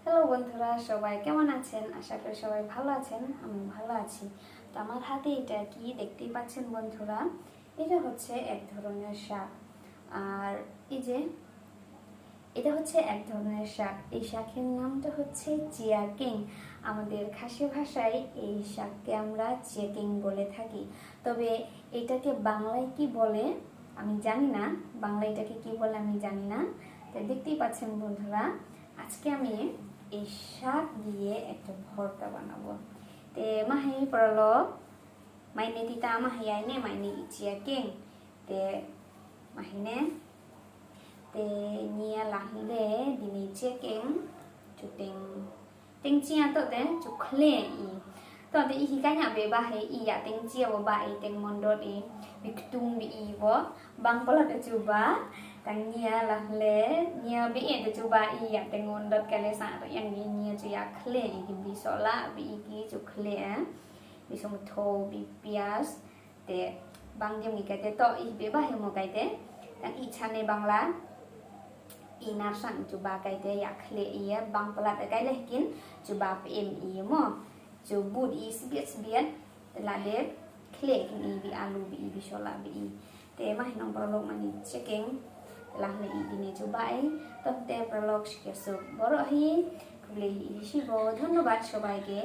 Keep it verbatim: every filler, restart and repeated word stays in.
হ্যালো বন্ধুরা, সবাই কেমন আছেন? আশা করি সবাই ভালো আছেন। আমি ভালো আছি। তো আমার হাতে এটা কি দেখতেই পাচ্ছেন বন্ধুরা, এটা হচ্ছে এক ধরনের শাক। আর এই যে এটা হচ্ছে এক ধরনের শাক। এই শাকের নামটা হচ্ছে চিয়া কেং। আমাদের খাসি ভাষায় এই শাককে আমরা চিয়া কেং বলে থাকি। তবে এটাকে বাংলায় কি বলে আমি জানি না, বাংলা এটাকে কি বলে আমি জানি না। তো দেখতেই পাচ্ছেন বন্ধুরা, আজকে আমি এই শাক দিয়ে একটা ভর্তা বানাবো। Te mahi paralok, mai ne tita mahi ai ne mai ne i chiaking. Te mahi ne. Te nia lah le dine chiaking. Chuting ting chia to te chukhle i. To te i hikanya be ba he i ya ting chia wo ba i ting mondot i. Biktung bi i wo. Bang pala te chuba. Tang nia lah le nia bi i te chuba i ya ting mondot kale sa to yang ni nia chu ya khle i ki bi sola bi i ki chukhle. Bi song tho bi pias. Te bang jam ni kate to i be ba he mo kaite. Tang i chane bang la. I nar sang chuba kaite ya khle i ya bang pala te kai le kin chuba pe em i mo. Chu bud i sbiet sbiet. Te la de khle kin i bi alu bi i bi sola bi i. Te mah nong paralok mani chiaking. Lah le i dine chuba i. Tom te paralok shike suk boro hi. Kule i shibo. Dhonnobad shobai ke.